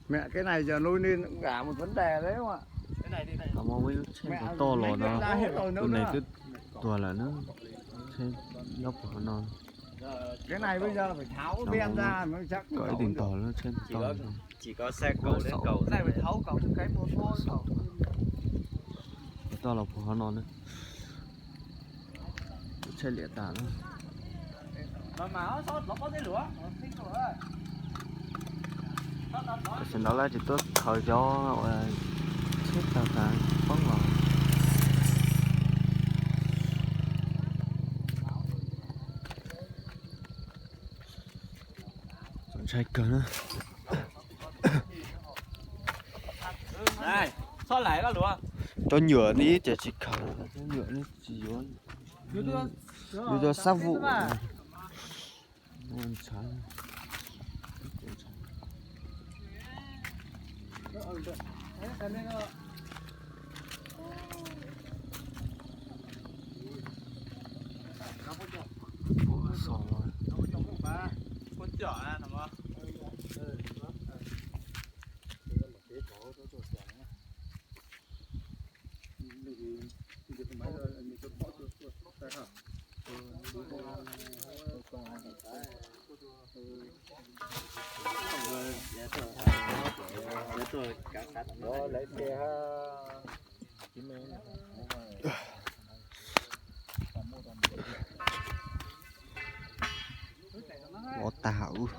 Mẹ, cái này giờ nuôi nên cũng cả một vấn đề đấy không ạ? Tau muaj ib lub tsheb tau toj los no, tus neeg twb tuag lawm na, tsheb nyob puag hauv no. Cái này bây giờ phải tháo cái ben ra mới chắc. Kom ib tug tog lub tsheb tau toj. Toj los puag hauv no na. Tsheb liam tas na. Tam sim no lawv tsis tuaj khaws cov uas tsheb tag tas poob los. Txaus ntshai kawg na. Cov nyuam ne ces tsis khaws, cov nyuam ne tsis yuav. Yus cov sab vum. Lov tas ub.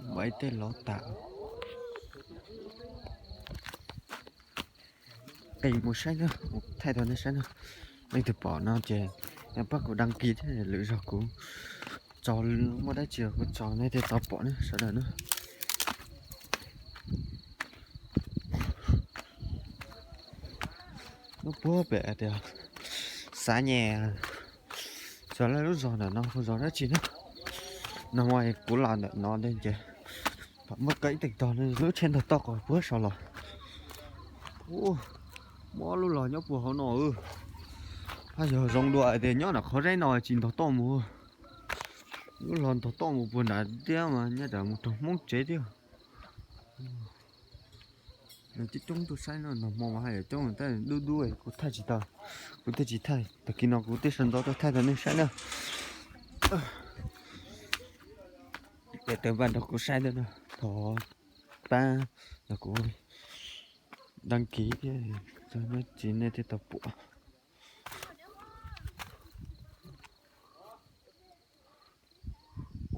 Muaj ib teg lov tas. Qis mus saib na, mus thaij rau nej saib na. Leej twg pom no ces nej pab kuv đăng ký thiab, lwm zaug kuv tso, muaj dab tsi kuv tso nej thiaj tau pom na sawv daws na. Lub puag pem tias xav nyas, xyov lawv lub zos ntawm no hu zos dab tsi na. No kuv los ntawm no ces muaj kawg ib teg tog, lub tsheb ntog toj qhov puag saud los. Muaj lub log nyob puag hauv no. Haj yog zoo dua tias nyob nram qhov zeb no tsis ntog toj mus. Lub log ntog toj mus puag nram thiab mas nyob nram mus rau Hmoob tsev thiab. Nws coob coob tuaj saib no, nag hmo mas haj yam coob tab dub dub kuv thaij tsis tau. Kuv thiaj tsis thaij, tag kis no kuv thiaj sawv ntxov tuaj thaij rau nej saib na. Ces tawm npaj nrog kuv saib thiab na, thov pab nrog kuv đăng ký thiab, tsis nej thiaj tau pom.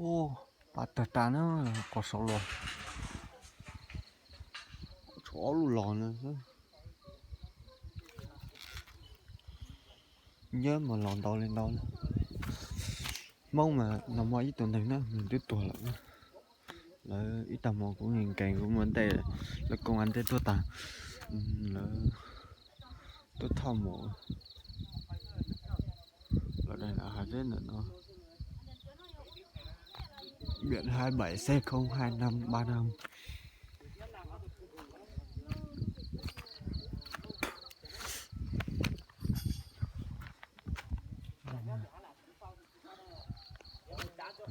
Ub, pab tag tas na, qhov saud los tshuav ob lub los na. Nyob mas los ntau li ntau na. Hmoob mas nag hmo ib tug neeg na nws twb tuag lawm. Lawv ib tag hmo kuv nkees kuv mus ntej lawv koom as ntej tuaj tas, lawv tuaj thauj mus. Los daim hav zeb ntawm no, biển hai bảy C không hai năm ba năm.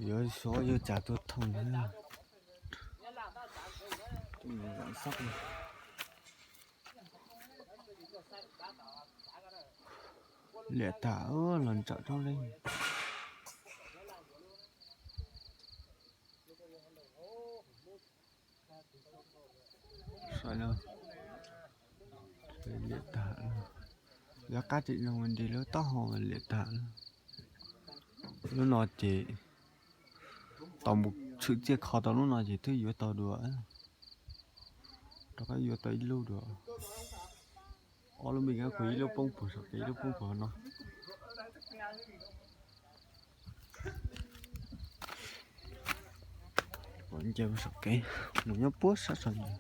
Yuav xyov yuav cas tuaj thauj na. Liam tas los ntsawm roob li. Saib na, liam tas, lawv qab tseem zoo nti lub taub hau liam tas. Lub no ces tau mus tshwm tsiaj kho tau lub no ces twb yuav tau dua. Rov qab yuav tau ib lub dua. Ob lub me nyuam kuj ib lub poob puag saum kev ib lub poob puag no. Pom nce saum kev, nws nyob puag sab saum ntawd.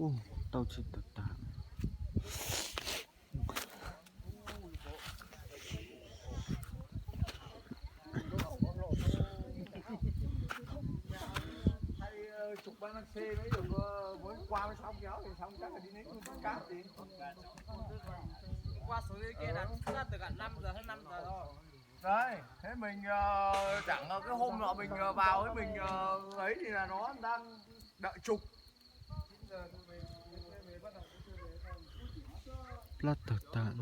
Ub, tau tsis tag tag. Qua nó xe nó ví dụ có với qua với sáu kéo thì sáu chắc là đi nấy cũng cắt gì. Qua số kia là sắp từ cả năm giờ hơn năm giờ rồi. Đấy, thế mình ờ, chẳng là cái hôm nọ mình ờ, vào với mình ờ, ấy thì là nó đang đợi chụp. Plab tawg tag.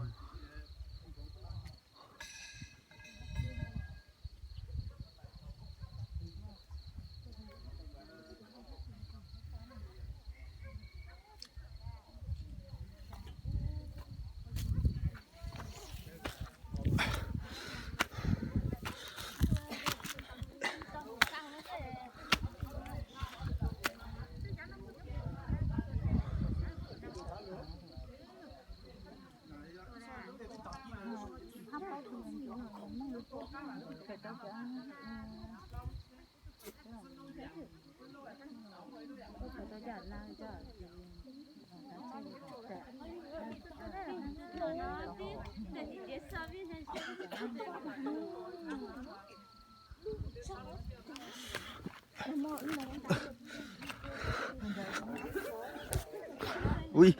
Ui,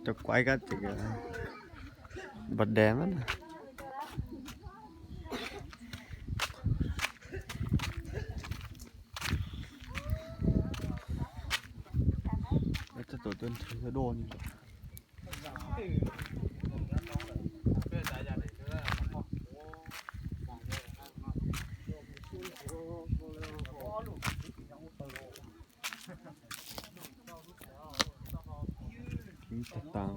cov quái kab tseem bật đèn lắm. Tab tom tuaj nrhiav cov doj ni. Ib tag tag.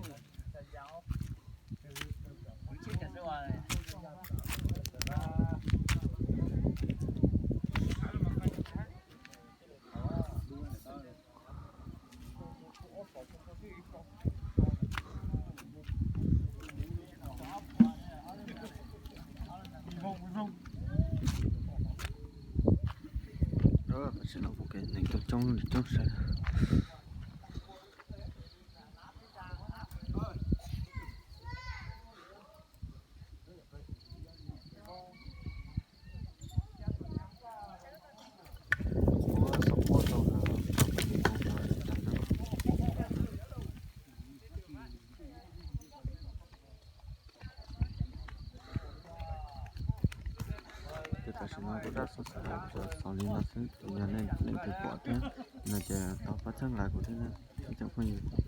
Tam sim no kuv kev neeg tuaj coob li coob sawv. Ces tam sim no kuv dab xov xwm los tsuas xaus li no xwb, yog nej leej twg pom thiab no ces tau pab txhawb nqa kuv thiab na ib tsoom phooj ywg.